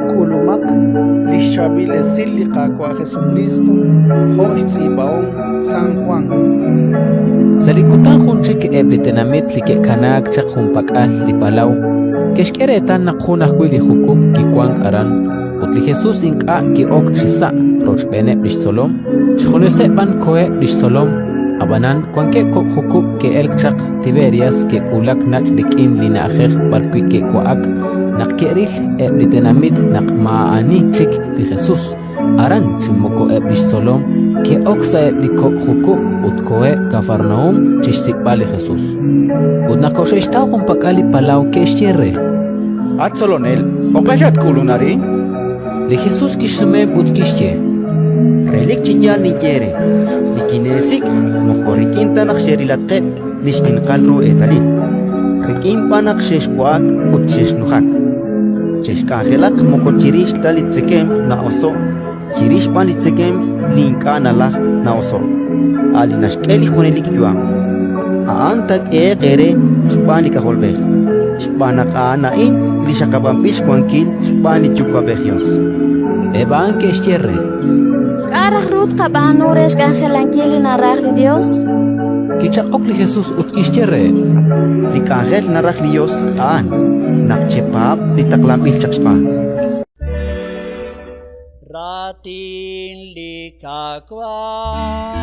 K'ulumaq li xChaab'il Esil li Qaawa' Jesukriist jo' xtz'iib'ahom San Jwan. Sa' li kutan jun chik eb' li tenamit li ke'kanaak chaq junpak'al li palaw ke'xk'e reetal naq jun ajwi' li jukub' kiwank aran ut li Jesus ink'a' ki'ok chisa' rochb'eeneb' li xtzolom, xjuneseb' b'an koheb' li xtzolom. Ab'anan wankeb' kok' jukub' ke'elk chaq Tiberias ke'wulak nach' rik'in li na'ajej b'arwi' ke'wa'ak. Naq ke'ril eb' li tenamit naq maa'ani chik li Jesus aran chi moko eb' li xtzolom, ke'ok sa'eb' li kok' jukub' ut koheb' Kafarnaúm chi xsik'b'al li Jesus. Ut naq koxe'xtaw junpak'al li palaw, ke'xye re: At Tzolonel, jo'q'e xatk'ulunk arin? Li Jesus kixsumeheb' ut kixye: Relik chi yaal ninye eere, nikineesik' moko rik'in ta naq xerilatqeb' li xninqal ru eetalil, rik'in b'an naq xexwa'ak ut xexnujak. Chexk'anjelaq moko chirix ta li tzekemq na'oso'k, chirix b'an li tzekemq li ink'a' nalajk na'oso'k, a' li naxk'e li junelik yu'am. A'an taak'ehe'q eere xb'aan li K'ajolb'ej, xb'aan naq a'an a'in li xaqab'anb'il xwankil xb'aan li Yuwa'b'ej Yos. Eb' a'an ke'xye re: K'a' raj ru tqab'aanu re xk'anjelankil li naraj li Yos? Kichaq'ok li Jesus ut kixye reheb': Li k'anjel naraj li Yos a'an naq chepaab' li taqlanb'il chaq xb'aan. Raatin li Qaawa'.